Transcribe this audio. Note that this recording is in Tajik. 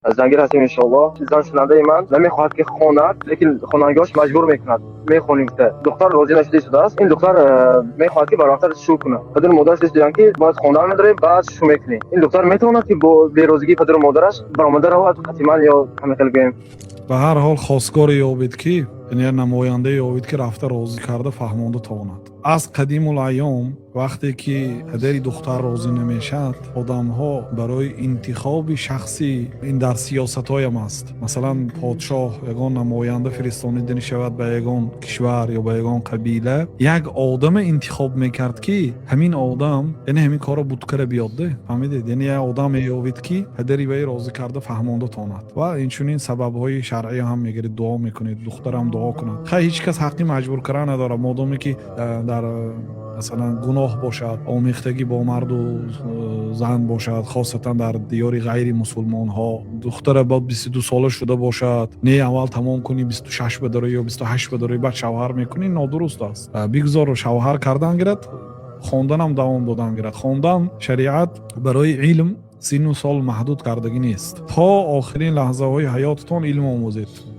Аз Ҷангир ҳастем, иншоаллоҳ. Зан шунандаи ман намехоҳад, ки хонад, лекин хонангиҳош маҷбур мекунад, мехонем гуфта. Духтар розӣ нашуда истодааст. Ин духтар мехоҳад, ки барвақттар шу кунад. Падару модараш диданд, ки бояд хондан медорем, баъд шу мекунем. Ин духтар метавонад, ки бо берозигии падару модараш баромада равад қатиман ё ҳамин хел гӯем? Ба ҳар ҳол, хостгоре ёбед, ки яъне як намояндае ёбед, ки рафта розӣ карда, фаҳмонда тавонад. Аз қадимулайём, вақте ки падари духтар розӣ намешавад, одамҳо барои интихоби шахсӣ, ин дар сиёсатҳоям аст, масалан, подшоҳ ягон намоянда фиристонида шавад ба ягон кишвар ё ба ягон қабила, як одаме интихоб мекард, ки ҳамин одам, яъне ҳамин корро буткара биёдде, фаҳмидед? Яъне як одам меёбед, ки падари вай розӣ карда, фаҳмонда тавонад. Ва инчунин сабабҳои шаръӣ ҳам мегиред, дуо мекунед, духтарам дуо кунад. Хай, ҳеҷ кас ҳаққи маҷбур кардан надорад, модоме ки дар масалан гуноҳ бошад, омехтагӣ бо марду зан бошад, хосатан дар диёри ғайри мусулмонҳо. Духтара бояд 22 сола шуда бошад, не аввал тамом кунӣ, 26 бадарӣ ё 28 бадарӣ, баъд шавҳар мекунӣ, нодуруст аст. Бигзор шавҳар кардан гирад, хонданам давом додан гирад. Хондан, шариат барои илм синну сол маҳдуд кардагӣ нест. То охирин лаҳзаҳои ҳаётатон илм омӯзед.